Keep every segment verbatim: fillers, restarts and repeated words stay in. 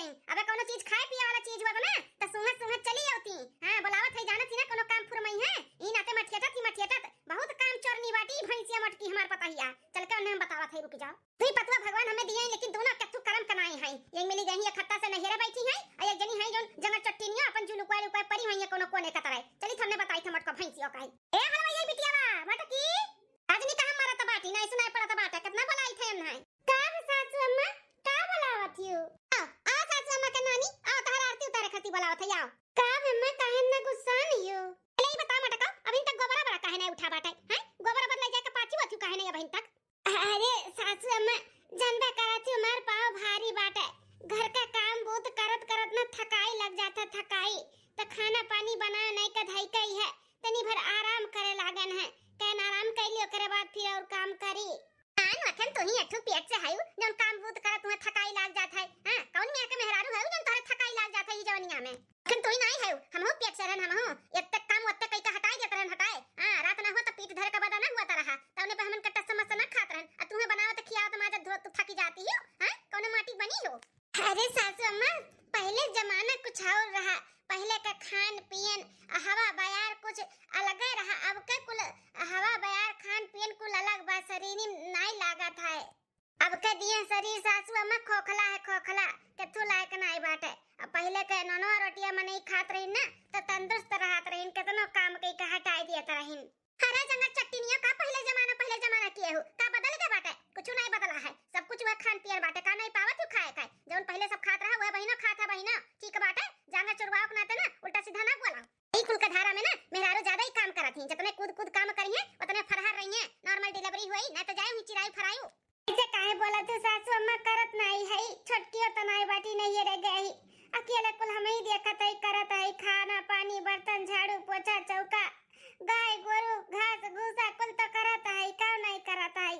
अबे कौनो चीज खाए पिए वाला चीज होत ना, त सूंघत सूंघत चली आवती। हाँ, बोलावत है, जानत ही ना, कौनो काम फुरमई है। ई नाते मठियटत ही मठियटत, बहुत काम चोरनी बाटी भैंसिया मोटकी हमार पतहिया। चल के उन्हें हम बतावत है, रुक जाओ। दुई पतुआ भगवान हमें दिए हैं, लेकिन दोनों कत्थू करम कनाई हैं। एक मिली गई एक हत्ता से नहियरा बैठी हैं, और एक जनी है जौन जंगल चट्टीनिया अपन जुलुकवा लुकवा परी हुई है कोनो कोने कतराए। चली थमने बताई थे मोटको भैंसियों का है। ए हलवा ये बिटिया बा, मोटकी। आज नी कहाँ मरत बाटी, नहीं सुनाई पड़त बाटे, कितना बलाई थे हम है। का हो सासू अम्मा, का बोलावत हो? आ, आ सासू अम्मा के नानी, आ तहरा आरती उतारे खातिर बोलावत है, आओ। का अम्मा, काहे ना गुस्सान हो? ले ई बता मटका, अभी तक गोबरा बरा काहे नहीं उठा बाटे, हैं? गोबरा बदला जाके पाछी होती काहे नहीं अभी तक? अरे सासू अम्मा, जनबे करत हो हमार पाँव भारी बाटे। घर का काम बूत करत करत ना थकाई लग जाता, थकाई। त खाना पानी बनाए नहीं का धई कई है, तनी भर आराम करे लागन है। कहन आराम कर लियो, ओकरे बाद फिर और काम करी। आन वखन तू ही अठू पेट से हयू, जौन काम बूत करत हुआ थकाई लाग जात है। हाँ, कौन मियाँ के मेहरारू हयू, जौन तोहरे थकाई लाग जात है ई जवनिया में? वखन तू ही नहीं हयू, हमहू पेट से रहन, हमहू एत्ते काम ओत्ते कई का हटाई देत रहन, हटाए। हाँ, रात ना हुआ त पीठ धरे का बदा ना हुआ त रहा, तौने पे हमन के टस मस ना खात रहन। आ तू ही बनावत खियावत माजत धोत तू थकी जाती हो, हाँ, कौनो माटी बनी हो? अरे सासू अम्मा, पहले जमाना कुछ और रहा। पहले का खान पियन, हवा बयार कुछ अलगे रहा। अब के कुल हवा बयार, खान पियन कुल अलग बा, शरीर में नाई लागत है। अब के दिए शरीर सासू अम्मा खोखला है, खोखला, केथू लायक नाई बाटे। अब पहले के ननवा रोटिया मनई खात रही ना, तो तंदुरुस्त रहत रही, केतनो काम कई के हटाई दियत रही। अरे जंगल चट्टिनिया, का पहिले जमाना, पहिले जमाना किए हो? का बदल गए बाटे? कुछ नहीं बदला है, सब कुछ वह खान पियन बाटे। का नहीं पावत हो खाए खाए? जौन पहिले सब खात रहा, वह बहिनो खात है बहिना। ठीक बाटे, जांगर चोरवाओ के नाते ना उल्टा सीधा ना बोला। ई कुल के धारा में ना मेहरारू ज्यादा ही काम करत ही। जितने कूद कूद काम करिए, उतने फरहर रहिए। नॉर्मल डिलीवरी हुई, नहीं तो जाए हुई चिराई फराई। ऐसे काहे बोलत हो सासू अम्मा, करत नाई है, छोटकियो त नाई बाटी, नहीं रह गई। अकेले कुल हम ही देखत है, करत है, खाना पानी, बर्तन, झाड़ू, पोछा, चौका, गाय, गोरू, घास, भूसा, कुल तो करत है, का नहीं करत है?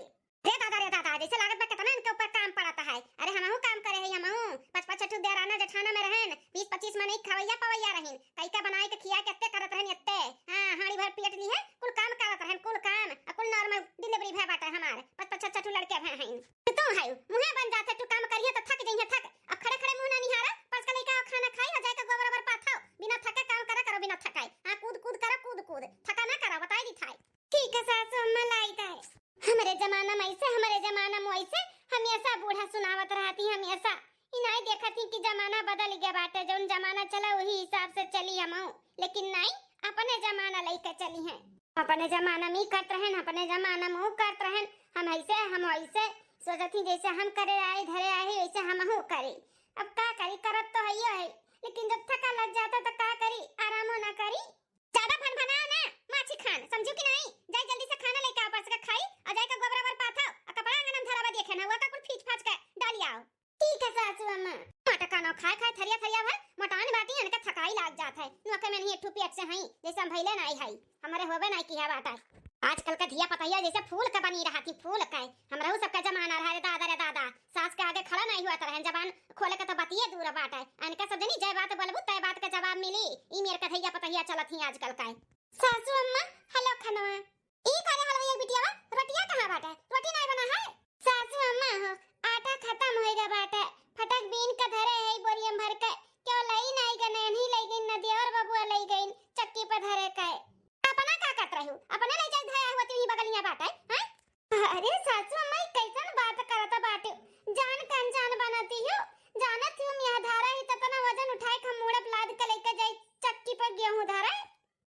रे दादा, रे दादा, जैसे लागत बा कितना इनके ऊपर काम पड़त है। अरे हमहू काम करे है, हमहू पाँच पाँच छठू देराना जेठाना में रहन, बीस पच्चीस मनई खवैया पवैया रहिन, कई का बनाए के खिया के एत्ते करत रहन, एत्ते। हाँ, हांडी भर पेट ली है, कुल काम करत रहन, कुल काम, आ कुल नॉर्मल डिलीवरी भय बाटे हमार, पाँच पाँच छठू लड़के भय हैं। तू है, मुँहे बन जाते, तू काम करिए तो थक जइहे, थक। अब खड़े खड़े मुँह ना निहारा, पाँच का लइका खाना खाई, हो जाए का गोबर ओबर पाथाओ, बिना थके काम करा करो, बिना थकाए। हाँ, कूद कूद करो, कूद कूद, थका ना करो, बताई दी थाई। ठीक है सासू अम्मा, लाई थाई। हमरे जमाना में ऐसे, हमरे जमाना में वैसे, हमेशा बूढ़ा सुनावत रहती, हमेशा। ई नाई देखत ही कि जमाना बदल गया बाटे, जौन जमाना चला वही हिसाब से चली हमहू, लेकिन नाई, अपने जमाना लइके चली हैं। अपने जमाना में ई करत रहन, अपने जमाना में वो करत रहन, हम ऐसे, हम वैसे, सोचत ही जैसे हम करे आए, धरे आए, वैसे हमहू करे। अब का करी, करत तो हइयो है, लेकिन जब थका लग जाता तो का करी, आरामो ना करी। ज्यादा भनभनाओ ना, माछी खान, समझू कि नहीं? जाए जल्दी से खाना लेके आओ, परस के खाई, और जाए के गोबर ओबर पाथाओ, और कपड़ा आंगन में धरावा देखे ना, हुआ का कुल फीच फाच के डाली आओ। ठीक है सासू अम्मा। मोटका न खाए खाए थरिया थरिया भर मोटान बाटी, इनका थकाई लाग जात है। नोखे में नहीं एक ठो पेट से हई, जैसे हम भइले नहीं हई, हमारे होबे नहीं किया बाटा। आजकल का धिया पतहिया जैसे फूल का बनी रहती, फूल का। हमरहू सबका जमाना रहा रे दादा, रे दादा, सास के आगे खड़ा नहीं हुआ रहन, जबान खोले के तो बतिये दूर बाटे। इनका सब जनी जय बात बोलबू, तय बात का जवाब मिली। ई मेर का धिया पतहिया चलत ही आजकल का। सासू अम्मा, हेलो खनवा। ई करे हलवैया बिटियावा, रोटिया कहाँ बाटे? रोटी नहीं बना है? सासू अम्मा हो, आटा खत्म होइगा बाटे, फटक बीन के धरे है बोरियम भर के, क्यों लई नहीं गए, नहीं लई गई, न देवर बबुआ लई गई चक्की पे धरे के। अपना का करत रहू? अपने ले जाए धया हुआ तुही बगलिया बाटे, हैं? अरे सासू अम्मा, ई कैसन बात करत बाटे? जान के अनजान बनती हो, जानत हो हम यह धारा ही ततना वजन उठाए के हम मूड़े पे लाद के लेके जाई चक्की पे गेहूं धरे।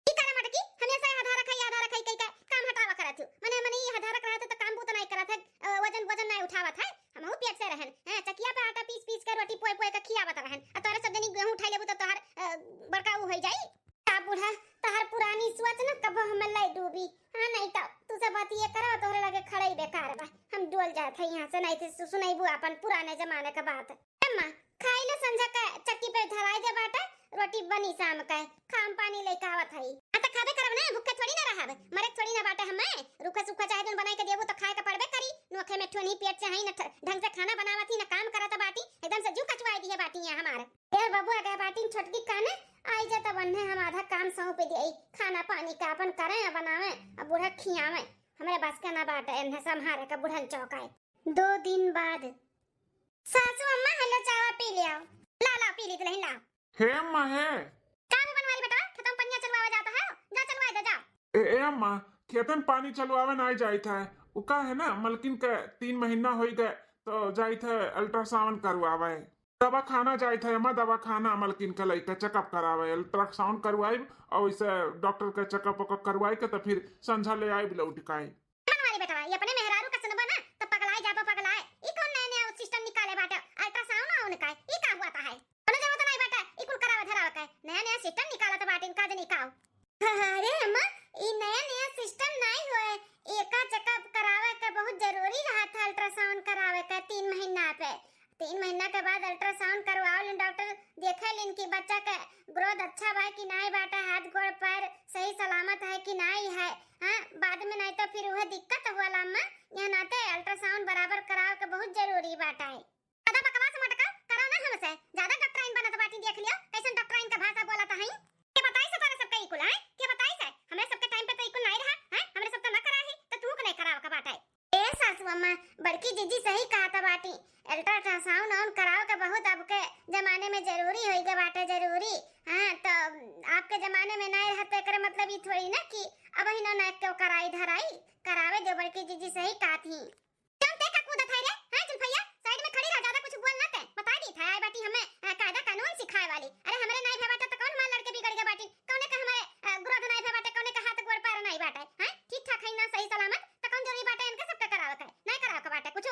ई करा मटकी, हमेशा आधा रखाई, आधा रखाई कई का काम हटावा करत हो। मने, मने ई आधा रख रहा था तो काम बूत नहीं करत है, अ, वजन, वजन नहीं उठावत है। हमहू पेट से रहन, हैं, चकिया पे आटा पीस, पीस के रोटी पोए, पोए के खियावत रहन। आ तोरे सब जनी गेहूं उठाई लेबू तो तोहर, अ, बड़का ऊ होई जाई। का बूढ़ा, तोहर पुरानी सोच न कबो हमें लाई डूबी। हाँ, नहीं तो तू से बात ये करा, तोहरे लगे खड़ा ही बेकार बा। हम डोल जात है यहाँ से, नहीं तो सु-, सुनाईबू अपन पुराने जमाने का बात। अम्मा, खाई लो, संझा का चक्की पे धराई दे बाटे, रोटी बनी शाम का, खाम पानी लेके आवत हई। आ त खाबे करब ना, भूखे थोड़ी ना रहब, मरे थोड़ी ना बाटे हमें। रूखा सूखा चाहे जौन बनाई के देबू त खाए के पड़बे करी। नोखे में ठोनी पेट से हई, न ठ-, ढंग से खाना बनावत ही, न काम करत बाटी, एकदम से जू कचवाई दिए बाटी है हमार। यार बाबू आ गए बाटी छोटकी काने, आई जा तब अन्हे हम आधा काम सौंप दिए, खाना पानी का अपन करें, बनावे, अब बूढ़ा खियावे। हमरे बस का ना बाटे, इन्हें संभारे का बुढ़न चौकाए। दो दिन बाद। सासू अम्मा, हेलो, चावा पी ले आओ। ला, पी ली दुलहिन, लाओ। हे अम्मा, हे। का हो बनवारी बेटा, खेतम पनिया चलवावे जात है, जा चलवाए दे, जा। ए, ए अम्मा, खेतन पानी चलवावे नाई जाइत है। उ का है ना, मलकिन के तीन महीना होई गए, तो जाइत है अल्ट्रासाउंड करवावे। दवाखाना जाइत है अम्मा, दवाखाना मलकिन के लइके चेकअप करावे, अल्ट्रासाउंड करवाई और इसे डॉक्टर के चेकअप वेकअप करवाई के तो फिर संझा ले आई लौट के। बनवारी बेटवा, ये अपने मेहरारू का सुनबा ना, तो पगलाए जाबा पगलाए। ई कौन नया नया सिस्टम निकाले बाटे, अल्ट्रासाउंड और उनका, ई का हुआ था है? कोनो जरूरत नहीं बाटे, ई कुल करावे धरावे के। नया नया सिस्टम निकालत बाटे, इनका जनी का हो। अरे अम्मा, ई नया नया सिस्टम नहीं होए, एका चेकअप करावे के बहुत जरूरी रहा था, अल्ट्रासाउंड करावे के तीन महीना पे। तीन महीना के बाद अल्ट्रासाउंड करवाओ लेन, डॉक्टर देखे लेन कि बच्चा के ग्रोथ अच्छा बा कि नहीं बाटे, हाथ गोड़ पैर सही सलामत है कि नहीं है। हाँ, बाद में नहीं तो फिर वह दिक्कत होला अम्मा। यह नाते अल्ट्रासाउंड बराबर करावे के बहुत जरूरी बाटे। ज्यादा बकवास मत कर, करो ना हमसे। ज्यादा डॉक्टराइन बनत बाटी, देख लियो कैसन डॉक्टराइन का भाषा बोलत हई। के बताई से तोरे सबके ई कुल, हैं? के बताई से? हमरे सबके टाइम पे तो ई कुल नाई रहा, हैं? हमरे सब तो ना करा ही, तो तू के नहीं करावे का बाटे। ए सासू अम्मा, बड़की जीजी सही कहत बाटी, अल्ट्रासाउंड ऑन करावे के बहुत अब के जमाने में जरूरी होई गए बाटे, जरूरी। हाँ, तो आपके जमाने में नाई रहा तो एकरे मतलब ई थोड़ी ना कि अब ही ना, ना केहू कराई धराई, करावे दे, बड़की जीजी सही कहत ही। चल, ते का कूदत है रे? हैं, जुल्फैया, साइड में खड़ी रह, ज्यादा कुछ बोल ना ते। बता दी था, आए बाटी हमें, अ, कायदा कानून सिखाए वाली। अरे, हमरे नाई भे बाटे, तो कौन हमार लड़के बिगड़ गए बाटी? कौने का हमारे, अ, ग्रोथ नाई भे बाटे, कौने का हाथ गोड़ पैर नाई बाटे? हैं, ठीक ठाक है ना, सही सलामत, तो कौन जरूरी बाटे इनके सबके करावे के? नहीं करावे के बाटे कुछ।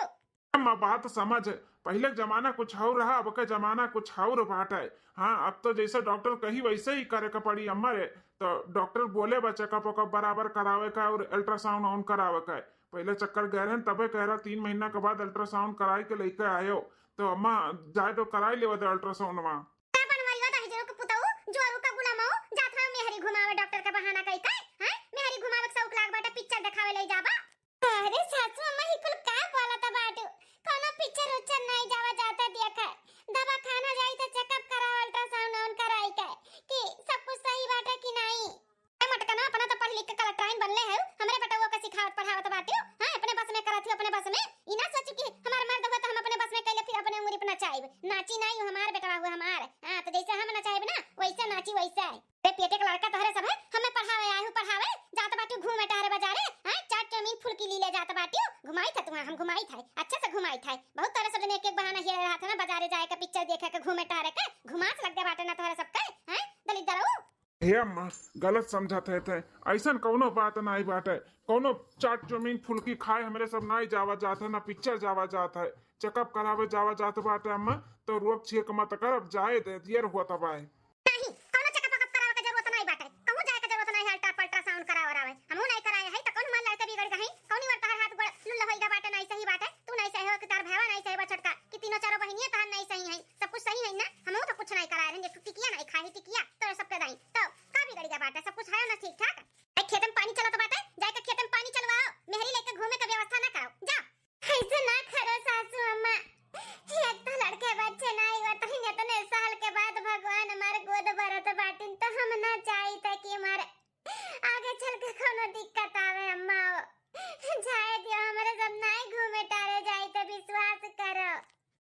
अम्मा, बात समझ, पहिले के जमाना कुछ और रहा, अब के जमाना कुछ और बाटे। हाँ, अब तो जैसे डॉक्टर कही वैसे ही करे के पड़ी अम्मा रे। तो डॉक्टर बोले बा चेकअप वेकअप बराबर करावे का और अल्ट्रासाउंड ऑन करावे का। पहिले चक्कर गए रहन, तबे कह रहा तीन महीना के बाद अल्ट्रासाउंड कराई के लेके आयो। तो अम्मा, जाए तो कराई लेवा दे अल्ट्रासाउंड वहाँ। का बनवारी हो दहिजरू के पुतऊ, जोरू का गुलामऊ, जात रहो मेहरी घुमावे डॉक्टर का बहाना कई के, हैं? मेहरी घुमावे के शौक लाग बाटे, पिक्चर देखावे ले जाबा। अरे सासू अम्मा, ई कुल का बोलत बाटू? कौनो पिक्चर उच्चर नाई जावा जाता देखे। दवाखाना जाई तो चेकअप कराओ, अल्ट्रासाउंड ऑन कराई के कि सब कुछ सही बाटे कि नाई। ए मटकना, अपना तो पढ़ लिख के कलेक्टराइन बनले है, हमरे बेटवा के सिखावत पढ़ावत बाटू। हाँ, अपने बस में करत ही, अपने बस में। ई ना सोचू कि हमार मर्द हुआ तो हम अपने बस में कैले फिर अपने उंगली पे नचाइब। नाची नाई, हमार बेटवा हुआ हमार। हाँ, तो जैसे हम नचाइब ना, वैसे नाची वैसे। रे पेटे के लड़का तोहरे सब है, हमें पढ़ावे आए हूँ, पढ़ावे जात बाटू घूमे टहरे बाजारे, हैं? चाट चाउमीन फुल्की ली ले जात बाटू, घुमाई था तुम्हें, हम घुमाई था, अच्छे से घुमाई था। बहुत तोहरे सब जने एक एक बहाना ये रहा था ना, बाजारे जाए के, पिक्चर देखे के, घुमे टहरे के, घुमास लग गए बाटे ना तोहरे सबके, हैं? दलिद्दरऊ। हे अम्मा, गलत समझत है थे, ऐसन कौनो बात नाई बाटे, कौनो चाट चाउमीन फुल्की खाए हमरे सब नाई जावा जात है, ना पिक्चर जावा जात है, चेकअप करावे जावा जात बाटे अम्मा, तो रोक छेक मत कर, अब जाए दे, देर होत बाए। नहीं, कौनो चेकअप वेकअप करावे के जरूरत नहीं बाटे, कहूँ जाए के जरूरत नहीं है, अल्ट्रा पल्ट्रासाउंड करावे रावे, हमहू नहीं कराए है, तो कौन हमार लड़के बिगड़ गए हैं, कौन बार तोहर हाथ गोड़ लुल्ला होई गए बाटे, नहीं सही बाटे, तू नहीं सही हो कि तार भावा नहीं सही बा छोटका, कि तीनों चारों बहिनिया तोहर नहीं सही है, सब कुछ सही है ना, हमहू तो कुछ नहीं कराए रहे, एक टिकिया नहीं खाए टिकिया, तो सबके दाई, तो का बिगड़ गया बाटे, सब कुछ है ना ठीक ठाक। ए, खेते में पानी चलत बाटे, जाके खेते में पानी चलवाओ, मेहरी लेके घूमे के व्यवस्था ना कराओ, जाओ। ऐसे ना करो सासू अम्मा, एक तो लड़के बच्चे ना आई, वतही इतने साल के बाद भगवान हमारे गोद भरत बाटिन, तो हम ना चाही था कि हमारे आगे चल के कोनो दिक्कत आवे अम्मा। वो जाए दियो, हमरे सब नाई घूमे टारे जाई, तो विश्वास करो।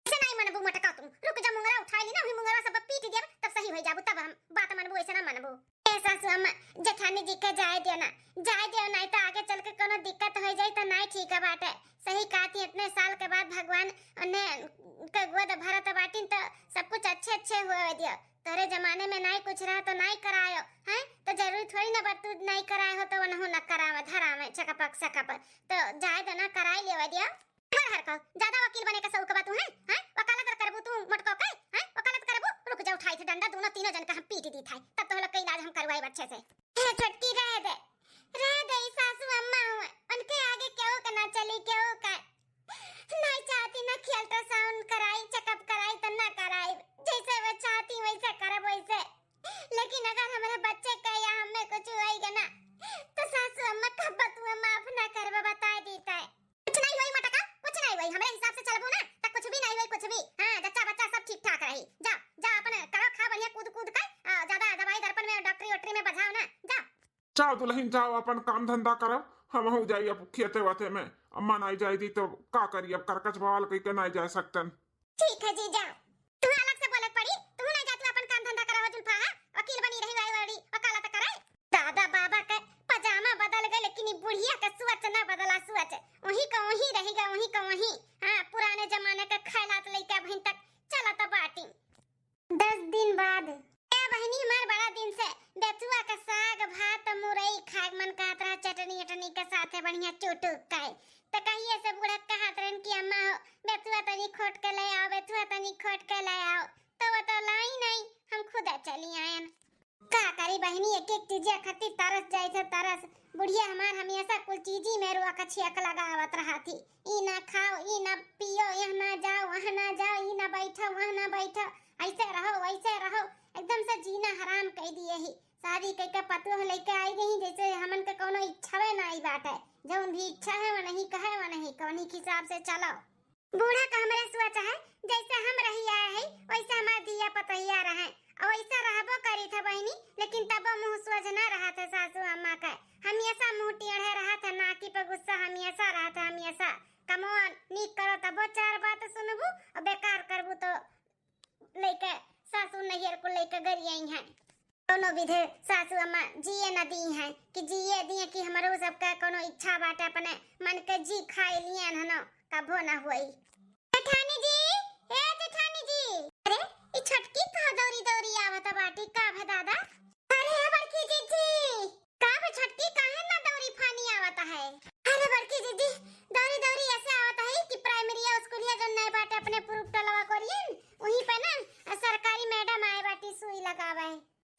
ऐसे नहीं मनबू मटका तू, रुक जा, मुंगरा उठाई ली ना, वही मुंगरा सब पीट देब, तब सही हो जाबू, तब हम बात मनबू, ऐसे ना मनबू। ए सासू अम्मा, जेठानी जी के जाए दियो ना, जाए दियो, नहीं तो आगे चल के कोनो दिक्कत हो जाई तो नहीं ठीक बाटे। सही कहती, इतने साल के बाद भगवान उन्हें के गोद भरत बाटिन तो सब कुछ अच्छे अच्छे हुए दियो। तोरे जमाने में नहीं कुछ रहा तो नहीं करायो, हैं? तो जरूरी थोड़ी ना बा तू नहीं कराए हो तो उनहु न करावे, धरावे, चकपक सकप। तो जाए दो ना, कराई लेवे दियो। हर हर को ज्यादा वकील बने का शौक बा तू, हैं? हैं? वकालत करबू तू मोटको के, हैं? वकालत करबू? रुक जा, उठाई थे डंडा, दोनों तीनों जन का हम पीट दी था, तब तो लोग का इलाज हम करवाई अच्छे से। हे छोटकी, रह दे, रह दे, ई सासू अम्मा हुए, उनके आगे केहू का ना चली, केहू का। नहीं चाहती ना कि अल्ट्रासाउंड कराई, चेकअप कराई तो ना कराई, जैसे वो चाहती वैसे करब वैसे। लेकिन अगर हमारे बच्चे का या हमें कुछ होई गया ना, तो सासू अम्मा का बतुआ माफ ना करबे, बता दी तय। कुछ नहीं होई मटका, कुछ नहीं होई, हमरे हिसाब से चलबू ना तो कुछ भी नहीं होई, कुछ भी। हाँ, जच्चा बच्चा सब ठीक ठाक रही। जा, जा, अपन करो, खा बढ़िया कूद कूद के, आ, ज्यादा दवाई दर्पण में, डॉक्टरी वॉक्टरी में बझाओ ना, जा। जाओ दुलहिन, जाओ, अपन काम धंधा करो, हमहू जाई अब खेते वते में। अम्मा नाई जाए दी तो का करी, अब करकच बवाल कई के नाई जाए सकतन। ठीक है जी, जाओ। तुम्हें अलग से बोले के पड़ी, तुम्हें नहीं टूक के। त कहिए से बूढ़ा कहत रहन कि अम्मा हो, बेथुआ तनी खोट के ले आओ, बेथुआ तनी खोट के ले आओ, तो वो तो लाई नहीं, हम खुदे चली आयन। का करी बहिनी, एक एक चीजिया खातिर तरस जाए थे, तरस। बुढ़िया हमार हमेशा कुल चीजी में रुआ कछिया के लगावत रहा थी, ई ना खाओ, ई ना पियो, यहाँ ना जाओ, वहाँ ना जाओ, ई ना बैठो, वहाँ ना बैठो, ऐसे रहो, वैसे रहो, एकदम से जीना हराम कर दिए ही। शादी कइके पतोह लेके आई गई, जैसे हमन के कौनो इच्छावे ना आई बाटे। जौन भी इच्छा है, वो नहीं कहे, वो नहीं, कौनी के हिसाब से चलो। बूढ़ा का हमरे सोच है, जैसे हम रही आए हैं, वैसे हमार दिया पतोहिया रहे, और वैसे रहबो करी था बहिनी, लेकिन तबो मुँह सोझ ना रहा था सासू अम्मा का। हमेशा मुँह टेढ़े रहा था, नाकी पे गुस्सा हमेशा रहा था, हमेशा। कमवा नीक करो तबो चार बात सुनबू, और बेकार करबू तो लेके सासू नैहर को लेके गरियाई हैं। कौनो विधे सासू अम्मा जिए न दी हैं कि जिए दिए कि हमरो सबका कौनो इच्छा बाटे अपने मन के जी खाए लिए हनो, कभो न होई। जेठानी जी, ए जेठानी जी। अरे, ई छोटकी कहाँ दौरी दौरी आवत बाटी, का भे दादा? अरे, ए बड़की जीजी, का भे छोटकी, काहे ना दौरी फानी आवत है? अरे बड़की जीजी, दौरी दौरी ऐसे आवत है कि प्राइमरिया स्कूलिया जौन नए बाटे अपने पूर्व टोलवा कोरियन, वहीं पे ना सरकारी मैडम आए बाटी सुई लगावे।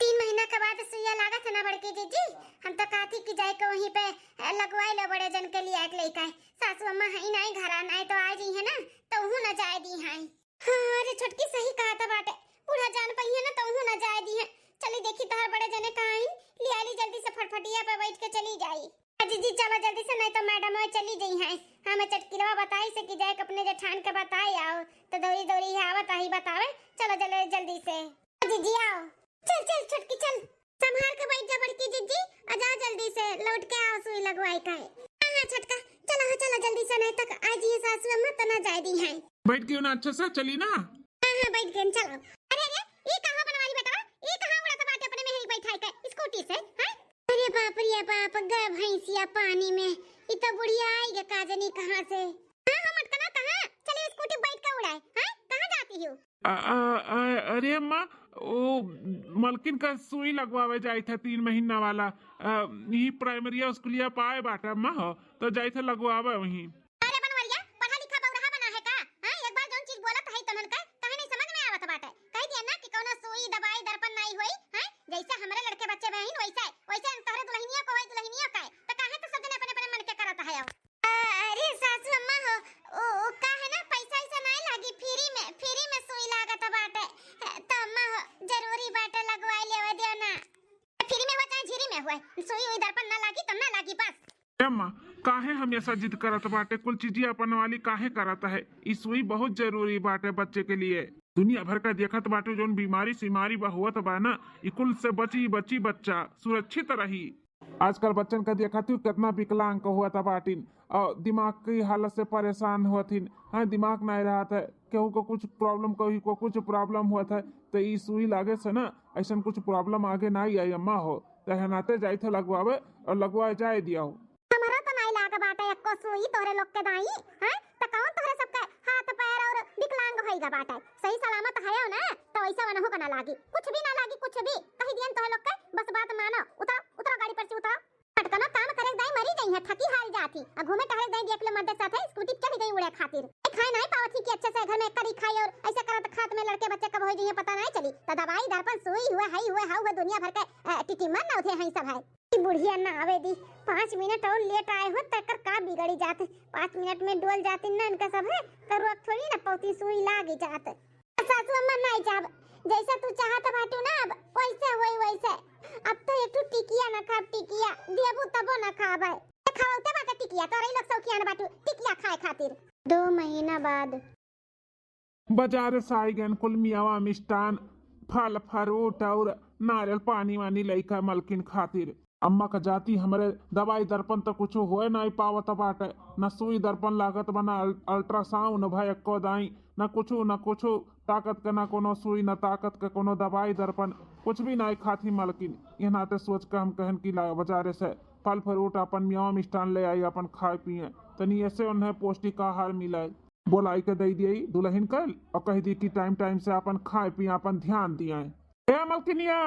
तीन महीना के बाद सुइया लागत है ना बड़की जीजी, हम तो कहती कि जाए के वहीं पे, अ, लगवाई लो बड़े जन के लिए एक लइका। सासू अम्मा है नहीं घरा, नहीं तो आ जाई है ना, तो उहू ना जाए दी हैं। हाँ, अरे छोटकी सही कहत बाटे, बूढ़ा जान पइहे ना तो उहू ना जाए दी हैं। चली देखी तोहर बड़े जने कहाँ हैं, लियाली जल्दी से फटफटिया पे बैठ के चली जाई। अ जीजी चलो जल्दी से, नहीं तो मैडम वो चली गई हैं। हाँ, मैं चटकिलवा बताई से कि जाए के अपने जेठान के बताए आओ, तो दौरी दौरी है आवत आही बतावे। चलो जल्दी जल्दी से। अ जीजी आओ, चल चल छोटकी चल, संभाल के बैठ जा बड़की जीजी, आ जा जल्दी से लौट के आओ सुई लगवाए का है। हाँ हाँ छोटका, चलो हाँ चलो जल्दी से, नहीं तक आ जाइए सासू अम्मा तो ना जाए दी हैं। बैठ गयो ना अच्छे से, चली ना। हाँ हाँ बैठ गए, चलो। अरे अरे, ये कहाँ बनवारी बेटवा, ये कहाँ उड़त बाटे अपने में ही बैठा के स्कूटी से, हैं? अरे बाप रे बाप, गए भैंसिया पानी में, ई तो बुढ़िया आई गे का जनी कहाँ से। हाँ, हम अटकना कहाँ? चलिए स्कूटी बैठ के उड़ाए, हैं? कहाँ जाती हो? अ, अ, अ, अरे अम्मा, ओ मलकिन का सुई लगवावे जाइत है तीन महीना वाला। अ, ई प्राइमरिया स्कूलिया पाए बाटे अम्मा हो, तो जाइत है लगवावे वहीं। अरे बनवरिया, पढ़ा लिखा बौरहा बना है का? हाँ, एक बार जौन चीज बोलत है तोहन का काहे नहीं समझ में आवत बाटे? कह दिया ना कि कौनो सुई दवाई दर्पण नहीं होई, हैं? जैसे हमरे लड़के बच्चे बहिन वैसे, वैसे तोहरे दुल्हनिया को होई दुल्हनिया का, तो काहे तो सब जने अपने अपने मन के करत है? अ, अरे सासू अम्मा हो, ओ, ओ, का है ना, पैसा ऐसा नहीं लागी, फ्री में, फ्री में सुई लागत बाटे। तो अम्मा हो, जरूरी बाटे, लगवाई लेवे दियो ना। फ्री में हुआ चाहे झीरी में हुआ, सुई उई दर्पण ना लागी तो ना लागी बस। ए अम्मा, काहे हमेशा जिद करत बाटे, कुल चीजें अपन वाली काहे करत है? ई सुई बहुत जरूरी बाटे बच्चे के लिए। दुनिया भर का देखत बाटे जौन बीमारी सीमारी बा होत बा ना, ई कुल से बची बची बच्चा सुरक्षित रही। आजकल बच्चन का देखत हूँ कितना विकलांग होत बाटिन और दिमाग की हालत से परेशान होत हिन। हाँ, दिमाग नहीं रहत है, केहू को कुछ प्रॉब्लम, केहू को कुछ प्रॉब्लम होत है, तो ई सुई लागे से ना ऐसन कुछ प्रॉब्लम आगे नहीं आई अम्मा हो। तो है नाते जाइत है लगवावे और लगवाए जाए दियाओ। हमरा तो नहीं लाग बाटे एको सुई तोहरे लोग के दाई, हैं? तो कौन तोहरे सबके हाथ पैर और विकलांग होइगा बाटे? सही सलामत है ना, तो ऐसा वनहु का ना लागी, कुछ भी ना लागी, कुछ भी। कही दियन तोहरे लोग के, बस बात मानो, उतरो, उतरो गाड़ी पर से उतरो। पटकनो काम करे दाई मरी गई है, थकी हार जाती, आ घूमे टहरे दाई देख लो मर्द साथे स्कूटी चढ़ गई उड़े खातिर। ए, खाए नहीं पावत ही कि अच्छे से घर में करी खाई और ऐसे करत खात में लड़के बच्चे कब हो जाइए पता नहीं चली। तो दवाई दर्पण सुई हुए, हई हुए, हाउ हुए, दुनिया भर के, अ, टिटी मर ना उठे हैं सब है। ई बुढ़िया ना आवे दी, पाँच मिनट और लेट आए हो, तेकर का बिगड़ी जात? पाँच मिनट में डोल जाती ना इनका सब है, तो रोक थोड़ी ना पौती सुई लागी जात। सासू अम्मा नहीं जाब, जैसे तू चाहत बाटू ना अब वैसे होई वैसे। अब तो एक ठो टिकिया ना खाब, टिकिया देबू तबो ना खाब है। खवाते बाटे टिकिया, तोरे लोग शौकियान बाटू टिकिया खाए खातिर। दो महीना बाद। बाजार से आई गन कुल मियावा मिष्टान, फल फ्रूट और नारियल पानी वानी लइका मलकिन खातिर। अम्मा का जाती हमरे दवाई दर्पण तो कुछ होए नहीं पावत बाटे, न सुई दर्पण लागत बा, न अल-, अल्ट्रासाउंड भा एको दाई, न कुछ, न कुछ ताकत के, न कोनो सुई, न ताकत के कोनो दवाई दर्पण, कुछ भी नहीं खाती मलकिन। यह नाते सोच के हम कहन कि ला बाजारे से फल फ्रूट अपन मियावा मिष्टान ले आई, अपन खाए पिए, तनी ऐसे उन्हें पौष्टिक आहार मिले। बोलाई के दे दिए दुल्हन के और कह दी कि टाइम टाइम से अपन खाए पिए, अपन ध्यान दिए। ए मलकिनिया,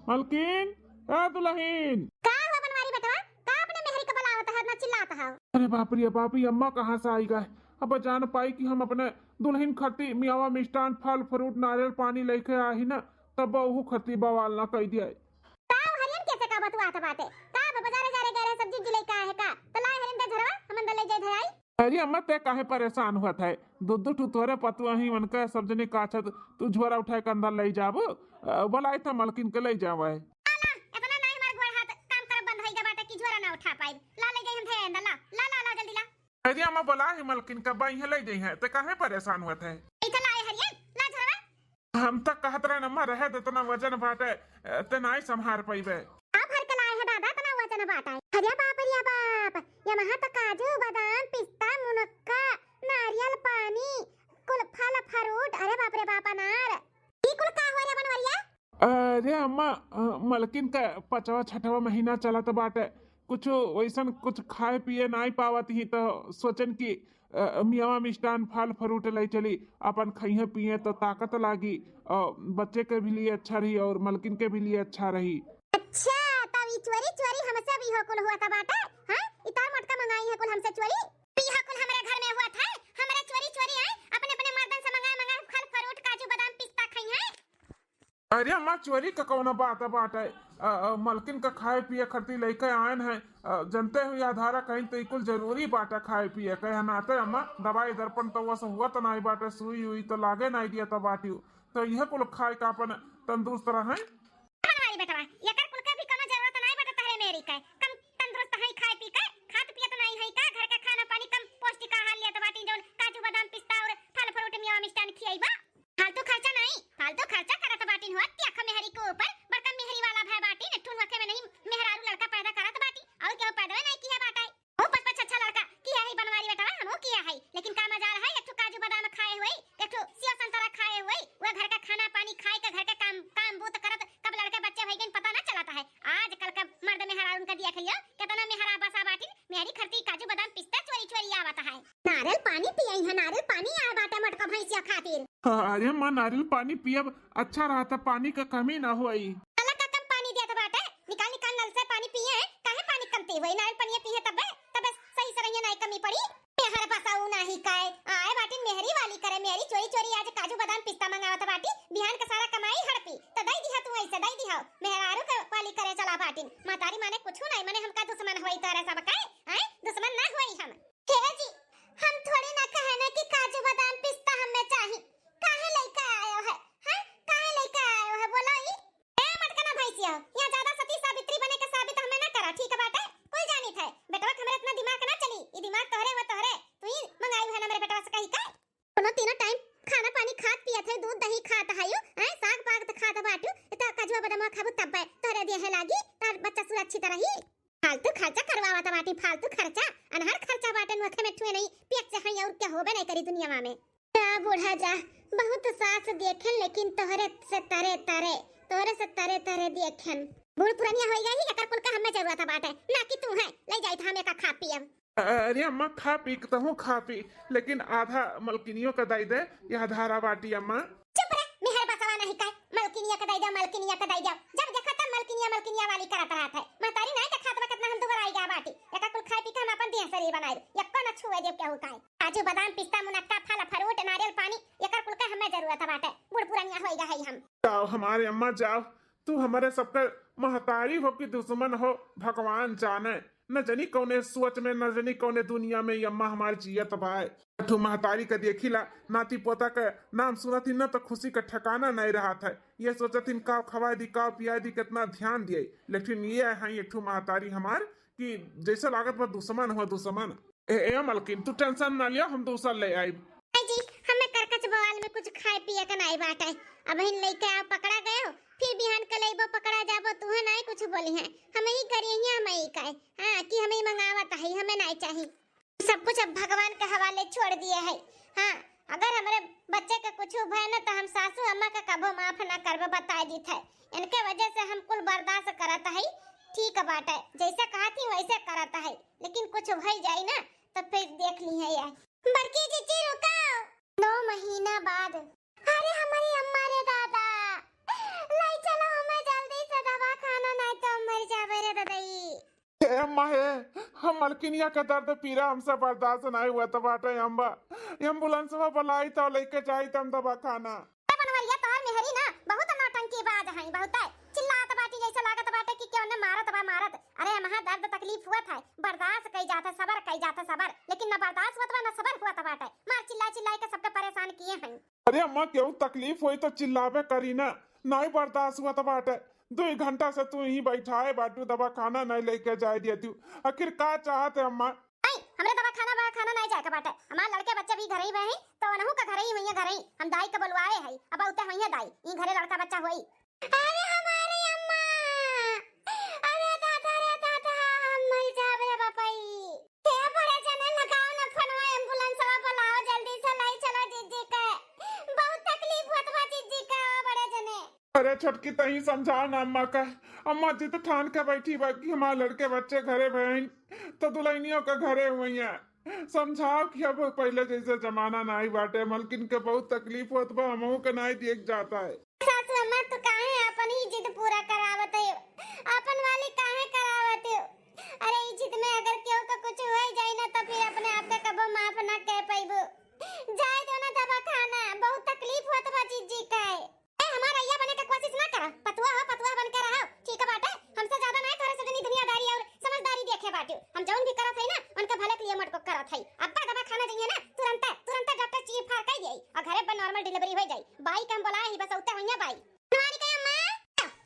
मलकिन, ए दुल्हन। का हुआ बनवारी बेटवा? का अपने मेहरी के बुलावत है, इतना चिल्लात है? अरे बाप रे बाप, ये अम्मा कहाँ से आई गए? अब जान पाई कि हम अपने दुल्हन खती मियावा मिष्ठान, फल फ्रूट, नारियल पानी लेके आही ना, तब ओहू खती बवाल ना कई दिया। का हरियन कैसे का बतुआत बाटे? का अब बाजारे जारे गए रहे, सब्जी उब्जी लेके आए है का? तो लाए हरियन दे झरवा, हम अंदर ले जाए धराई। अरे अम्मा, ते काहे परेशान हुआ था? दो दो ठू तोरे पतुआ ही, उनका सब जने काछत, तू झोरा उठाए के अंदर ले जाबो। अ, बोलाई था मलकिन के ले जावे। ला, ला, इतना नहीं हमार गोड़ हाथ काम करब बंद होई गया बाटे कि झोरा ना उठा पाई। ला ले जाई हम धे अंदर, ला, ला, ला, ला, जल्दी ला। अरे अम्मा, बोला ही मलकिन का, बाई है ले जाई है, ते काहे परेशान हुआ था? इधर लाए हरियन, ला झरवा। हम तो कहत रहे अम्मा, रहे दे, इतना वजन बाटे, अ, ते नाई संभार पइबे। आप हर के लाए है दादा, इतना वजन बाटे। अरे बाप रे बाप, ये महा तो काजू, बादाम, पिस्ता, मुनक्का, नारियल पानी, कुल फल फ्रूट, अरे बाप रे बाप, अनार। ई कुल का हो रे बनवरिया? अरे अम्मा, अ, मलकिन का पचवा छठवा महीना चलत बाटे, कुछ वैसन कुछ खाए पिए नाई पावत ही, तो सोचन कि, अ, मियावा मिष्ठान फल फ्रूट ले चली, अपन खइहे पिए तो ताकत लागी, और बच्चे के भी लिए अच्छा रही और मलकिन के भी लिए अच्छा रही। अच्छा, तब ई चोरी चोरी हमसे भी हो कुल हुआ था बाटे, हाँ? ई तार मोटका मंगाई है कुल हमसे चोरी? ई हो कुल हमरे घर में हुआ था, हमरे चोरी चोरी आए, अपने अपने मर्दन से मंगाए मंगाए फल फ्रूट काजू बादाम पिस्ता खाई है। अरे अम्मा, चोरी का कौनो बात बाटे? अ, अ, मलकिन का खाए पिए खरती लइके आयन है। अ, जनते हुई अधारा कहीं तो ई कुल जरूरी बाटे खाए पिए के। है नाते अम्मा, दवाई दर्पण तो वस हुआ तो नाई बाटे, सुई उई तो लागे नाई दिया तो बाटी। तो यह कुल खाए का अपन तंदुरुस्त रहे। बनवारी बेटवा, एकर कुल के भी कौनो जरूरत नाई बाटे तहरे मेरी के। कम तंदुरुस्त है खाए पी के, खात पियत नाई है का? घर का खाना पानी कम पौष्टिक आहार लियत बाटी, जौन काजू बादाम पिस्ता और फल फ्रूट मियावा मिष्ठान खियाई बा। फालतू खर्चा नहीं, फालतू खर्चा करत बाटिन हुआ, त्याख मेहरी के ऊपर, बड़का मेहरी वाला भय बाटिन, एक ठुन वखे में नहीं मेहरारू लड़का पैदा करत बाटी, और केहू पैदा नहीं किया बाटे। वो पच पच अच्छा लड़का किया है बनवारी बेटवा, हमहू किया है, लेकिन का मजाल है, एक ठो काजू बादाम खाए हुए, एक ठो सेव संतरा खाए हुए, वो घर का खाना पानी खाए के, घर के काम, काम बूत करत, कब लड़के बच्चे होई गइन पता ना चलत है। आजकल का मर्द मेहरारू उनका दिया खलियो, कितना मेहरा बसा बाटिन, मेहरी खरती काजू बादाम पिस्ता चोरी चोरी आवत है। नारियल पानी पियई है, नारियल पानी आए बाटे मोटका भैंसिया खातिर। अरे माँ, नारियल पानी पियब, अच्छा रहता, पानी का कमी ना होई। साला का कम पानी देत बाटे, निकाल निकाल नल से पानी पिए, काहे पानी कमती होई? नारियल पानी पिए तबे, तबे सही से रहिए, नाई कमी पड़ी। मेहर बसाऊ नाही काय, आए बाटी मेहरी वाली करे, मेहरी चोरी चोरी आज काजू बादाम पिस्ता मंगावत बाटी, बिहान के सारा कमाई हड़पी, त दई दिहा तू ऐसे, दई दिहा, मेहरारू के वाली करे चला बाटिन। महतारी माने कुछ नहीं, माने हमका दुश्मन होई तोरे सब के, आए दुश्मन ना होई हम। हे जी, हम थोड़ी ना कहे ना कि काजू बादाम पिस्ता हमें चाही। काहे लइके आयो है? हैं? काहे लइके आयो है? बोलो ई। ए मटकना भैंसिया, यहाँ ज्यादा सती सावित्री बने के साबित हमें ना करा, ठीक बाटे? कुल जानित है, बेटवा के हमरे इतना दिमाग ना चली। ई दिमाग तोहरे हुआ तोहरे, तू ही मंगाई है ना मेरे बेटवा से कही का? कोनो तीनों टाइम खाना पानी खात पियत है, दूध दही खात है, हैं? साग पात खात बाटू, इतना काजुआ बादाम खाबू तब तोहरे देहे लागी, तार बच्चा सुरक्षित रही। फालतू खर्चा करवावत बाटी, फालतू खर्चा, अनहर खर्चा बाटे, नोखे में ठुए नहीं, पियत से हई और क्या होबे नहीं करी दुनिया में। जा बूढ़ा जा, बहुत सास देखेन, लेकिन तोहरे से तरे तरे, तोहरे से तरे तरे देखेन। बूढ़ पुरनिया होई गई, एकर कुल के हमें जरूरत बाटे, ना कि तू है, ले जाई था हम एका खा पियब। अरे अम्मा, खा पी तहूँ खा पी, लेकिन आधा मलकिनियों का दई दे, यह धारा बाटी अम्मा। चुप रे, मेहर बसवा नहीं काय, मलकिनिया के दई दे, मलकिनिया के दई दे। जब देखा तब मलकिनिया, मलकिनिया वाली करत रहत है। महतारी नहीं देखा तो कितना हम दुबराई गया बाटी। एका कुल खाए पी के हम अपन देह शरीर बनाए, एको न छुए देव केहू काय। काजू, बादाम, पिस्ता, मुनक्का, फल, फ्रूट, नारियल पानी, एकर कुल के हमें जरूरत बाटे। बूढ़ पुरनिया होई गए हम। जाओ हमारे अम्मा, जाओ। तू हमारे सबके महतारी हो कि दुश्मन हो, भगवान जाने। न जनी कौने सोच में, न जनी कौने दुनिया में ये अम्मा हमार जियत बाय। ठू महतारी के देखी ला, नाती पोता के नाम सुनत ही न तो खुशी का ठिकाना नहीं रहत है। ये सोचत ही का खवाए दी, का पियाए दी, कितना ध्यान दिए। लेकिन ये है एक ठू महतारी हमार कि जैसे लागत बा दुश्मन हो, दुश्मन। ए, ए मलकिन, तू tension ना लियो, हम दूसर ले आइब। आई जी, हमें करकच बवाल में कुछ खाए पिए के नाई बाटे। अबहिन लइके आओ, पकड़ा गयो, फिर बिहान के लइबो, पकड़ा जाबो, तू है नाई कुछ बोली है। हम ही करी है, हम ही काए। हाँ, कि हम ही मंगावत है, हमें नाई चाही। सब कुछ अब भगवान के हवाले छोड़ दिए है। हाँ, अगर हमरे बच्चे के कुछ भय न तो हम सासू अम्मा के कबो माफ ना करबे, बताए दीत है। इनके वजह से हम कुल बर्दाश्त करत है, ठीक बाटे, जैसे कहत ही वैसे करत है। लेकिन कुछ भई जाई ना, तो फिर देख ली है ये। बड़की जीजी रुको। नौ महीना बाद। अरे हमारी अम्मा रे दादा, लाई चलो हमें जल्दी से दवाखाना, नहीं तो मर जावे रे ददई। ए माए, हम मलकिनिया के दर्द पीरा हमसे बर्दाश्त नाहीं हुआ तो बाटे अम्मा। एम्बुलेंसवा बुलाई तो लइके जाई तो हम दवाखाना। ए बनवरिया, तोहर मेहरी ना बहुत नौटंकीबाज हई, बहुत है। चिल्लात बाटी जैसे लागत बाटे कि केहू ने मारत बा मारत। अरे, महा दर्द तकलीफ हुआ था, बर्दाश्त कई जात है, सबर कई जात है, सबर, लेकिन न बर्दाश्त हुआ बा, न सबर हुआ बाटे। मार चिल्ला चिल्ला के सबके परेशान किए हैं। अरे अम्मा, केहू तकलीफ होई तो चिल्लाबे करी ना, नाहीं बर्दाश्त हुआ बाटे। दुई घंटा से तू यहीं बैठाए बाटू, दवाखाना नाहीं लइके जाए दिया तू। आखिर का चाहत है अम्मा? नहीं, हमरे दवाखाना ववाखाना नाहीं जाए के बाटे। हमार लड़के बच्चे भी घरे ही बा हैं, तो उनहू का घरे ही हुइया, घरे ही। हम दाई के बुलवाए हई, अब उते हुइया दाई, ई घरे लड़का बच्चा होई। अरे हमारी अम्मा, अरे दादा रे दादा, हम मर जाब रे बापई। हे बड़े जने, लगाओ ना फोनवा, एम्बुलेंसवा बुलाओ, जल्दी से लाई चलो जिज्जी के। बहुत तकलीफ होत बा जिज्जी के, ओ बड़े जने। अरे छोटकी, तहीं समझाओ ना अम्मा का। अम्मा जिद ठान के बैठी बा कि हमार लड़के बच्चे घरे भइन, तो दुल्हनियों के घरे हुइया। समझाओ कि अब पहिले जैसे जमाना नाहीं बाटे, मलकिन के बहुत तकलीफ होत बा, हमहू के नाहीं देख जात है। सासू अम्मा, तू काहे आपन ही जिद पूरा करावत है, आपन वाली काहे करावत है? अरे, ई जिद में अगर केहू का कुछ होइ जाई ना, तो फिर अपने आप के कबो माफ ना कह पइबू। जाए दो ना दवाखाना, बहुत तकलीफ होत बा जिज्जी के। ए, हमार अइया बने के कोशिश ना करा, पतुआ हो, पतुआ बन के रहो, ठीक बाटे। हमसे ज्यादा ना तोहरे सजनी दुनियादारी और समझदारी देखे बाटू। हम जौन भी करत हई ना, उनके भले के लिए मटको करत हई। अब्बा दवाखाना जइहे ना, तुरंते, तुरंते डॉक्टर चीर फाड़ कई दिए और घरे पर नॉर्मल डिलीवरी हो जाई। बाई के हम बोलाए ही, बस उते होइया बाई। हमारी कहे अम्मा,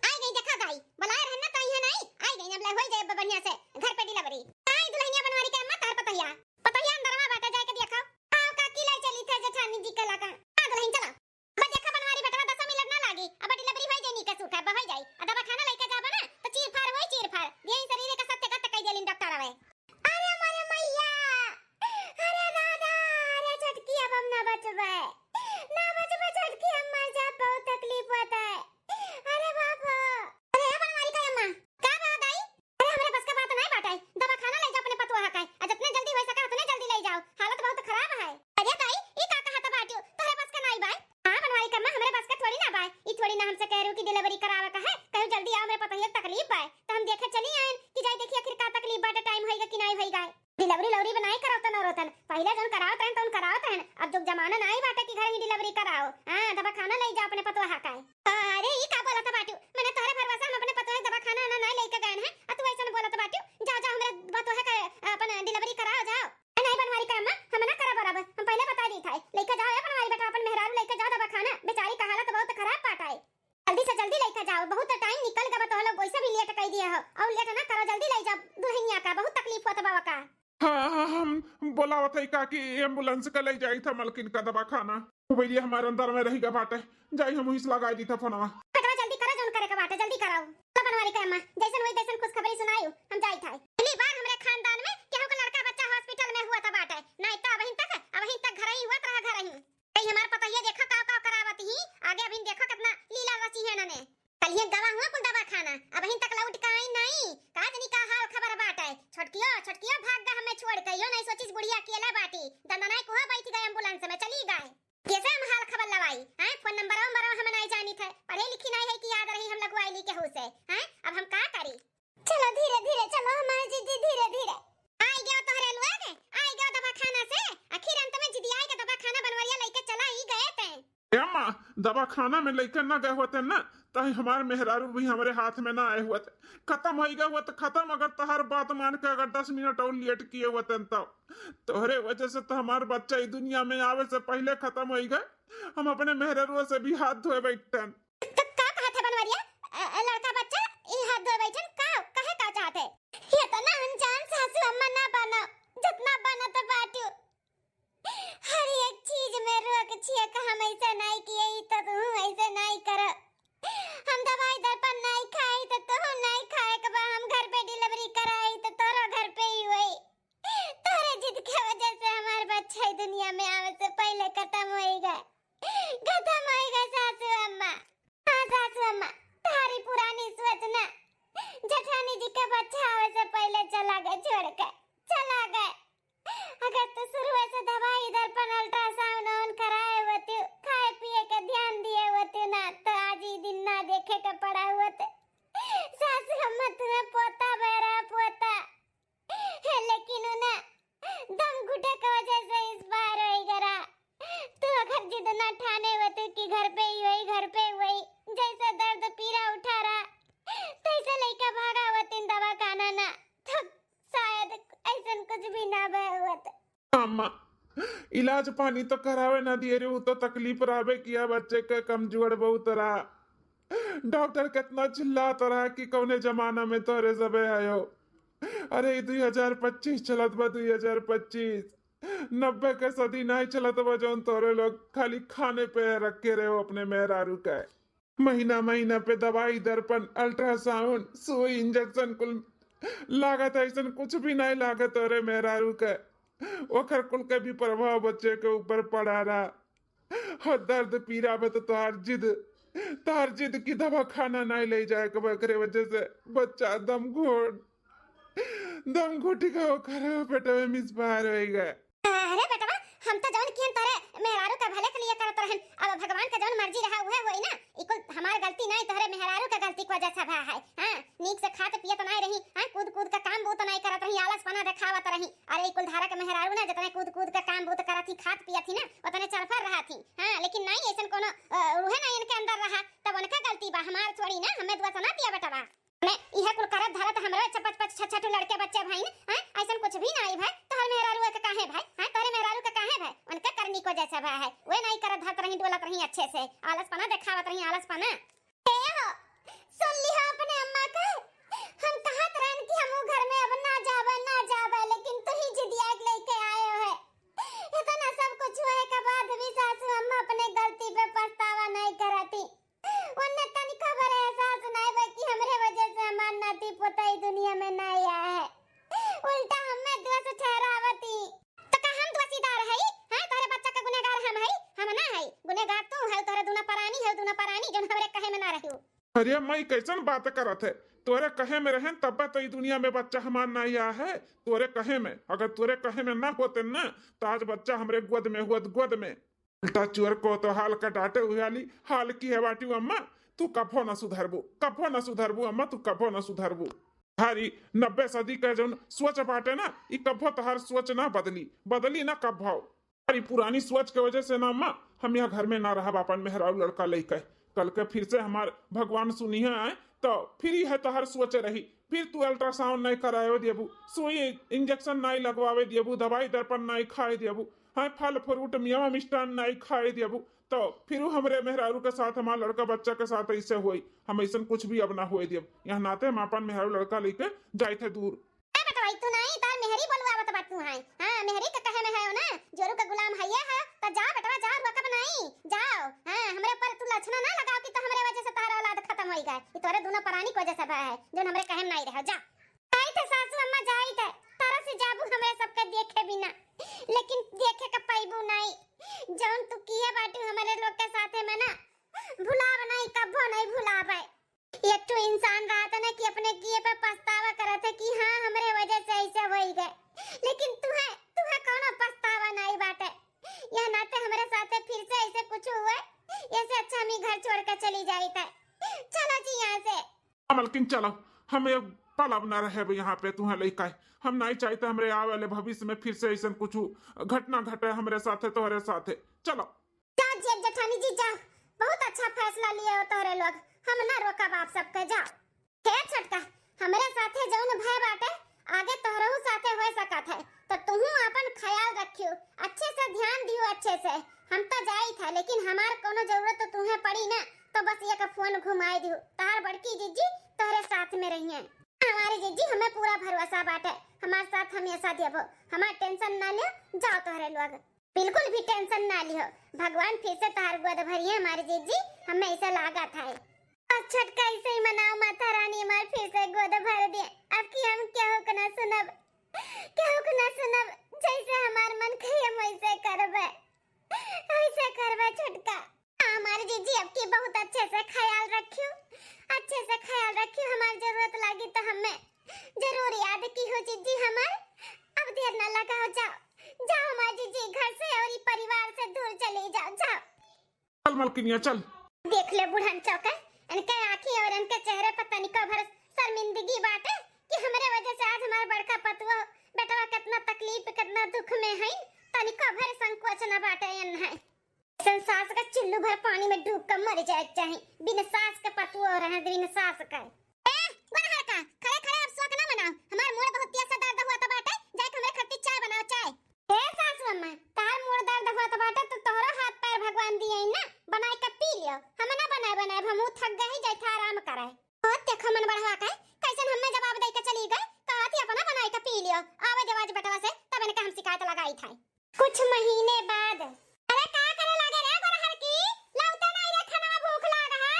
आई गई, देखा दाई, बुलाए रहन ना तो आई है नहीं, आई गई, अब ले होई जाए बढ़िया से घर पे डिलीवरी। आई दुल्हनिया बनवारी के अम्मा, तार पतहिया, पतहिया अंदरवा बाटे, जाके देखो। आओ काकी, लाई चली थे जेठानी जी के लगा। हाँ दुल्हन चला। अब देखा बनवारी बेटवा, दसो मिनट ना लागी, अब डिलीवरी होई जाई, नीके सूखे अब होई जाई। अब दवाखाना लइके जाबा ना तो चीर फाड़ होई, चीर फाड़। यही शरीर के सत्य का तकई देलिन डॉक्टर आवे। अरे मोरे मैया, अरे दादा, अरे छोटकी, अब हम ना बचबे, ना बचबे छोटकी, हम मर जाब, बहुत तकलीफ होत है। अरे बाप हो। अरे ए बनवारी का अम्मा, का बा दाई? अरे हमरे बस का बात नहीं बाटे, दवाखाना ले जाओ अपने पतोहा का, आ जितने जल्दी हो सके उतने जल्दी ले जाओ, हालत बहुत खराब है। अरे दाई, ई का कहत बाटियो, तोहरे बस का नहीं बाय? हाँ बनवारी का अम्मा, हमरे बस का थोड़ी ना बाय, ई थोड़ी ना हमसे कह रही कि डिलीवरी करावे का है, कहू जल्दी आओ, हमरे पतोहिया के तकलीफ बाय, तो हम देखे चली आयन कि जाई देखी आखिर का तकलीफ बाटे, टाइम होइगा कि नहीं होइगा। डिलीवरी लवरी बनाए कराओ तन औरतन, पहिले जौन करावत रहन तौन करावत रहन, अब जुग जमाना नाई बाटे कि घर ही डिलीवरी कराओ। हाँ, दवाखाना ले जाओ अपने पतोहा का। अरे ई का बोलत बाटू, मैंने तोहरे भरोसा हम अपने पतोहे दवाखाना ना नाई लेके गए हैं, आ तू ऐसन बोलत बाटू। जाओ जाओ हमरे पतोहे का अपन डिलीवरी कराओ जाओ। ए, नहीं बनवारी का अम्मा, हम ना करब औरब, हम पहिले बता दी था, लेके जाओ ए बनवारी बेटा, अपन मेहरारू लेके जाओ दवाखाना, बेचारी का हालत बहुत खराब बाटे। जल्दी से जल्दी लेके जाओ, बहुत टाइम निकल गवा, तो लोग वैसे भी लेट कर दिए हो, और लेट ना करो, जल्दी ले जाओ दुल्हनिया का, बहुत तकलीफ होत बा का। हाँ हाँ, हम बोलावत है का कि एम्बुलेंस का ले जाई था मलकिन का दवाखाना। वो भैया हमारे अंदर में रही गा बाटे, जाई हम उहिस लगाई दी था फोनवा। बेटवा जल्दी करो, जौन करे के बाटे जल्दी करो। तो बनवारी का अम्मा, जैसन वही तैसन खुशखबरी सुनायु, हम जाई था। पहली बार हमरे खानदान में केहू का लड़का बच्चा हॉस्पिटल में हुआ था बाटे, नहीं तो अबहिन तक, अबहिन तक घर ही हुआ था, घर ही। कई हमार पतोहिया देखो काव काव करावत ही, आगे अबहिन देखो कितना लीला रची है नने। कलिए गवा हुआ कुल दवाखाना, अबहिन तक लौट के आई नहीं। का जनी का हाल खबर बाटे? छोटकियो, छोटकियो भाग गा हमें छोड़ के, यो नहीं सोचिस बुढ़िया अकेला बाटी। दंदनाई कुहा बैठ गए एम्बुलेंस में चली गए। कैसे हम हाल खबर लवाई? हैं? फोन नंबर वंबर हम नहीं जानी थे, पढ़े लिखी नहीं है कि याद रही हम लगवाई ली केहू से। हैं? अब हम का करी? चलो धीरे धीरे चलो हमारे जिज्जी, धीरे धीरे। आई गयो तोहरे लोग, आई गयो दवाखाना से। आखिर अंत में जिदियाई के दवाखाना बनवरिया लेके चला ही गए ते। ए अम्मा, दवाखाना में लेके ना गए होते ना, तो हमार मेहरारू भी हमरे हाथ में ना आए होते। खत्म हो गए होते खत्म, अगर तहार बात मान के अगर दस मिनट और लेट किए होते तब। तोहरे वजह से तो हमार बच्चा ई दुनिया में आवे से पहले खत्म हो गए। हम अपने मेहरारू से भी हाथ धोए बैठते। तो का कहत है बनवरिया? अ, अ, लड़का बच्चा ई हाथ धोए बैठन का, कहे का चाहत है? इतना अनजान सासू अम्मा ना बनो, जितना बनत बाटू। हर एक चीज में रोक छिए का, हम ऐसे नहीं किए, ई तो तू ऐसे नहीं कर। हम दवाई दर्पण नहीं खाई तो तू नहीं खाए के बा, हम घर पे डिलीवरी कराई तो तोरो घर पे ही हुई। तोरे जिद के वजह से हमार बच्चा ई दुनिया में आवे से पहले खत्म होई गए, खत्म होई गए सासू अम्मा। हाँ सासू अम्मा, तारी पुरानी सोच ना, जेठानी जी के बच्चा आवे से पहले चला गए, छोड़ के चला गए। अगर तू शुरू से दवाई दर्पण अल्ट्रासाउंड ऑन कराए होती, खाए पिए के ध्यान दिए होती ना, तो आज ई दिन ना देखे के पड़ा होते। सासू अम्मा तुम्हें पोता बेरा पोता। हे, ले अम्मा, इलाज पानी तो करावे ना दिए रे, उ तो तकलीफ रहबे किया, बच्चे के कमजोर बहुत रहा। डॉक्टर कितना चिल्लात रहा कि कौने जमाना में तोरे सबे आयो। अरे, ई दुई हजार पच्चीस चलत बा, दुई हजार पच्चीस। नब्बे के सदी नाई चलत बा, जौन तोरे लोग खाली खाने पे रखे रहे हो अपने मेहरारू के। महीना महीना पे दवाई, दर्पण, अल्ट्रासाउंड, सुई, इंजेक्शन कुल लागत, ऐसन कुछ भी नाई लागत तोरे मेहरारू के। ओकर कुल के भी प्रभाव बच्चे के ऊपर पड़ा रहा। और दर्द पीरा में तो तोहार जिद, तोहार जिद की दवा खाना नाई ले जाए के बा, एकरे वजह से बच्चा दम घोट, दम घोटी का ओकर पेट में मिसबार हो गए। अरे बेटवा, हम तो जौन किहन तोरे मेहरारू का भले के लिए करत रहन, अब भगवान का जौन मर्जी रहा उहे होई ना। ई कुल हमार गलती नाई, तोहरे मेहरारू का गलती की वजह से भा है। हाँ, नीक से खात पियत नाई रही, हाँ, कूद कूद का काम बूत नाई करत रही, आलस पना देखावत रही। अरे ई कुल धारा के मेहरारू ना, जितने कूद कूद का काम बूत करत ही, खात पियत ही ना, उतने चरफर रहत ही। हाँ, लेकिन नाई ऐसन कोनो, अ, उहे ना इनके अंदर रहा, तब उनका गलती बा, हमार थोड़ी ना, हमें दुआ सना दिया बेटवा। मैं इहे कुल करत धरत हमरे चपच पच छठ छठ लड़के बच्चे भाई ने, हैं? ऐसन कुछ भी ना आई भाई, तोहर मेहरारू के काहे भाई, हैं? तोहरे मेहरारू के काहे भाई? उनके करनी को जैसे भाई है, वे नहीं करत धरत रही, डोलत रही अच्छे से, आलस पना देखावत रही, आलस पना। ए हो, सुन ली हो अपने अम्मा का? हम कहत रहन कि हम उ घर में अब ना जाबे, ना जाबे, लेकिन तू ही जिदिया के लेके आए हो है। इतना सब कुछ हुए के बाद भी सासू अम्मा अपने गलती पे पछतावा नहीं करती। उन्हें तनिको भर एहसास नाई बा कि हमरे वजह से हमार नाती पोता ई दुनिया में नाई आया है, उल्टा हमें दोष ठहरावती। तो का हम दोषीदार हई? हैं, तोहरे बच्चा का गुनहगार हम हई? हम ना हई, गुनहगार तू है, तोहरे दूना परानी है, दूना परानी जौन हमरे कहे में ना रहियो। अरे माई, कैसन बात करत है? तोरे कहे में रहन तब तो ई दुनिया में बच्चा हमार नाई आया है। तोरे कहे में, अगर तोरे कहे में ना होते ना, तो आज बच्चा हमरे गोद में होत, गोद में। उल्टा चोर को तो हाल का डांटे हुए वाली हाल की है बाटी अम्मा। तू कभो ना सुधरबू, कभो ना सुधरबू अम्मा, तू कभो ना सुधरबू। हमारी नब्बे सदी का जौन सोच बाटे ना, ई कभो तोहार सोच ना बदली, बदली ना कभो। हमारी पुरानी सोच के वजह से ना अम्मा, हम यहाँ घर में ना रहब अपन मेहरारू लड़का लेके। कल के फिर से हमार भगवान सुनिहे आए, तो फिर यह तोहार सोच रही, फिर तू अल्ट्रासाउंड नहीं करावे देबू, सुई इंजेक्शन नहीं लगवावे देबू, दवाई दर्पण नहीं खाए देबू, हाँ, फल फ्रूट, मेवा मिष्ठान नाई खाए देबू, तो फिर हमरे मेहरारू के साथ, हमार लड़का बच्चा के साथ ऐसे होई। हम ऐसन कुछ भी अब ना होए देब। यहाँ नाते हम अपन मेहरारू लड़का लेके जाइत है दूर। ए बेटवा, तू नाई, तार मेहरी बोलवावत बा तू, हाँ, हाँ, मेहरी के कहे में है ना, जोरू के गुलाम है ये है, तो जाओ बेटवा, जाओ, रोकब नाई, जाओ, हाँ, हमरे ऊपर तू लक्षण ना लगाओ कि तो हमरे वजह से तारा औलाद खत्म होई गए, ये तोरे दोनों परानी की वजह से भा है, जौन हमरे कहे में नाई रहे, जा। जाइत है सासू अम्मा, जाइत है, तरस जाबू हमरे सबके देखे बिना, लेकिन देखे के पाइबू नाई। जौन तू किए बाटू हमरे लोग के साथे में ना, भुलाब नाई, कभो नाई भुलाबे। एक ठो इंसान रहत ना कि अपने किए पे पछतावा करत है कि हाँ, हमरे वजह से ऐसे होई गए, लेकिन तुहे, तुहे कौनो पछतावा नाई बाटे। यह नाते हमरे साथे फिर से ऐसे कुछ हुए, ऐसे अच्छा हम ई घर छोड़ के चली जाइत है। चलो जी यहाँ से। हाँ, मलकिन, चलो, हम एक पल अब ना रहे यहाँ पे तुहें लेके। हम नहीं चाहते हमरे आवे वाले भविष्य में फिर से ऐसन कुछ घटना घटे हमरे साथे, तोहरे साथे। चलो। जा जेठ जेठानी जी, जा, बहुत अच्छा फैसला लिए हो तोहरे लोग, हम ना रोकब आप सबके, जाओ। हे छोटका, हमरे साथे जौन भय बाटे, आगे तोहरहू साथे हो सकत है, तो तुहू अपन ख्याल रखियो, अच्छे से ध्यान दियो, अच्छे से। हम तो जाइत है, लेकिन हमार कोनो जरूरत तो तुहें पड़ी ना, तो बस एक फोन घुमाए दियो, तार बड़की जीजी तोहरे साथ में रहिए। हमारे जीजी, हमें पूरा भरोसा बाटे, हमार साथ हमेशा देबो, हमार टेंशन ना लियो, जाओ तोहरे लोग। बिल्कुल भी टेंशन ना लियो, भगवान फिर से तोहार गोद भरिए हमारे जीजी, हमें ऐसा लागत है। बस छोटका, ऐसे ही मनाओ माता रानी हमार फिर से गोद भर दे। अब की हम केहू के ना सुनब, केहू के ना सुनब, जैसे हमार मन कहे हम वैसे करबे, वैसे करबे छोटका। हाँ, हमार जीजी, अब की बहुत अच्छे से ख्याल रखियो, अच्छे से ख्याल रखियो, हमार जरूरत लागी तो हमें जरूर याद किहो जीजी हमार। अब देर ना लगाओ, जाओ, जाओ हमार जीजी, घर से और ई परिवार से दूर चली जाओ, जाओ। चल मलकिनिया, चल। देख ले बुढ़न चौके, इनके आँखी और इनके चेहरे पर तनिको भर शर्मिंदगी बाटे कि हमरे वजह से आज हमार बड़का पतुआ बेटवा कितना तकलीफ, कितना दुख में है, तनिको भर संकोच न बाटे इन्हें। ऐसन सास का चुल्लू भर पानी में डूब कर मर जाए के चाही, बिन सास के पतुआ रहे, बिन सास के। ए, गोरहर का, खड़े खड़े अब शौक ना मनाओ, हमार मूड़ बहुत तेज से दर्द हुआ तो बाटे, जाए के हमरे खातिर चाय बनाओ, चाय। ए सासू अम्मा, तार मूड़ दर्द होत बाटे तो तोहरो हाथ पैर भगवान दिए ना, बनाए के पी लियो। हम ना बनाए बनाए, हम थक गई, जाए था आराम करे। ओ देखो मन बढ़वा के, कैसन हमें जवाब दे के चली गई, कहत ही अपना बनाए के पी लियो। आवे देवाज बेटवा से, तब इनके हम शिकायत लगाई था। कुछ महीने बाद। अरे का करे लागे रे गोरहर की? लौटे नहीं रे, खाना भूख लाग है।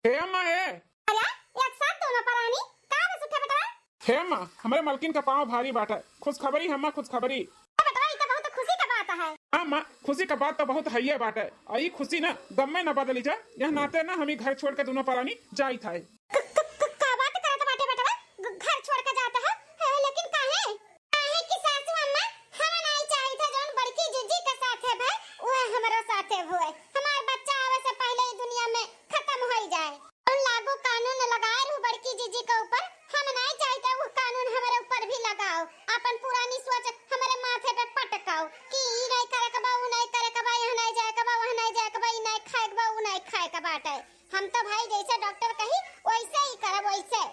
हे अम्मा, हे। अरे, एक साथ दोनों परानी, का बे सुखे बेटवा? हे अम्मा, हमरे मलकिन का पाँव भारी बाटे। खुशखबरी अम्मा, खुशखबरी। ए बेटवा, ई तो बहुत खुशी का बात है। हाँ अम्मा, खुशी का बात तो बहुत हइये बाटे। आ ई खुशी ना गम में ना बदली जा। यह नाते ना हम ई घर छोड़ के दोनों परानी जाई था। क-, क-, क-, का बात करत बाटे बेटवा? घ-, घर छोड़ के जाता है? है, लेकिन काहे? काहे कि सासू अम्मा, हम नाई चाहित है जौन बड़की जीजी के साथे भय, उहे हमरो साथे हुए। हमार बच्चा आवे से पहिले ई दुनिया में खत्म होई जाए। जौन लागू कानून लगाए रहू बड़की जीजी के ऊपर, हम नाई चाहित है वो कानून हमरे ऊपर भी लगाओ। अपन पुरानी सोच हमरे माथे पे पटकाओ कि ई नाई करे के बा, ऊ नाई करे के बा, यहाँ नाई जाए के बा, वहाँ नाई जाए के बा, ई नाई खाए के बा, ऊ नाई खाए के बाटे। हम तो भाई जैसे डॉक्टर कही वैसे ही करब, वैसे।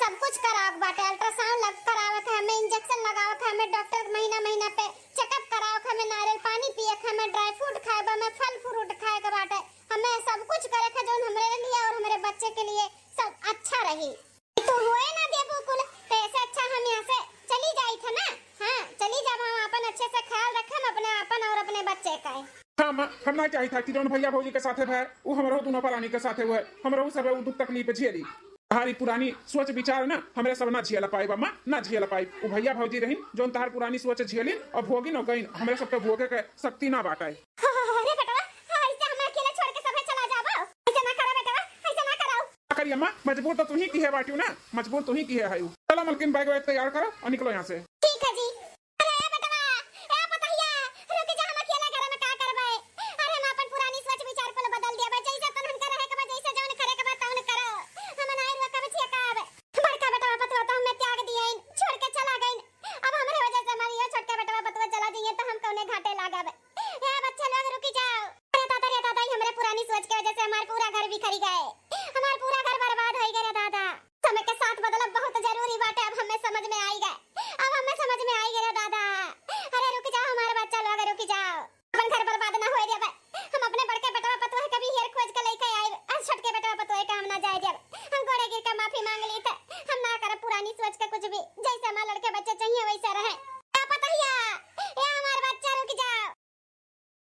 सब कुछ करावक बाटे, अल्ट्रासाउंड लग करावक है, हमें इंजेक्शन लगावक है, हमें डॉक्टर महीना महीना पे चेकअप करावक है, हमें नारियल पानी पियक है, हमें ड्राई फ्रूट खाए बा, हमें फल फ्रूट खाए के बाटे, हमें सब कुछ करे के जौन हमरे लिए और हमरे बच्चे के लिए सब अच्छा रही। तू हुए ना देबू कुल, तो ऐसे अच्छा हम यहाँ से चली जाई थे ना। हाँ, चली जाब, हम अपन अच्छे से ख्याल रखब अपने, अपन और अपने बच्चे का। हाँ माँ, हम ना चाहित था कि जौन भैया भौजी के साथे भय, उ हमरो दोनों परानी के साथे हुए, हमरो सब उ दुख तकलीफ झेली। हमारी पुरानी सोच विचार ना हमरे सब ना झेल पाई अम्मा, ना झेल पाई। उ भैया भौजी रहिन जौन तहार पुरानी सोच झेलिन और भोगिन और गइन, हमरे सबके भोगे के शक्ति ना बाटे। अरे बेटवा, हाँ, ऐसे हमें अकेले छोड़ के सभे चला जाबो? ऐसे ना करो बेटवा, ऐसे ना करो। का करी अम्मा, मजबूर तो तू ही किहे बाटियो ना, मजबूर तू ही किहे है। चलो मलकिन, बैग वैग तैयार करो और निकलो यहाँ से। ठीक है जी। अरे ए बेटवा, ए पतहिया, रुक जा, हम अकेले घर में का करबे? अरे हम अपन पुरानी सोच विचार कुल बदल दिया बा, जैसे तनहन के रहे के बा, जैसे जौन करे के बा तौन करो। हम नाई रुआ कब छिया कब। बड़का बेटवा पतवा तो हमें त्याग दिए, छोड़ के चला गइन। अब हमरे वजह से हमारी ये छोटका बेटवा पतवा चला दिए तो हम कौने घाटे लागब? ए बच्चा लोग रुकी जाओ। अरे दादा रे दादा, ई हमरे पुरानी सोच के वजह से हमार पूरा घर बिखरी गए, हमार पूरा घर बर्बाद होई गए रे दादा। समय के साथ बदलब बहुत जरूरी बाटे, अब हमें समझ में आई गए, अब हमें समझ में आई गए रे दादा। अरे रुक जाओ हमारे बच्चा लोग, रुक जाओ, अपन घर बर्बाद ना होए देबे। हम अपने बड़के बेटवा पतोह के भी हेर खोज के लेके आए, और छोटके बेटवा पतोह के हम ना जाए देब। हम गोड़े गिर के माफी मांग ली थे, हम ना करब पुरानी सोच के कुछ भी, जैसे हमारे लड़के बच्चे चाहिए वैसे रहे।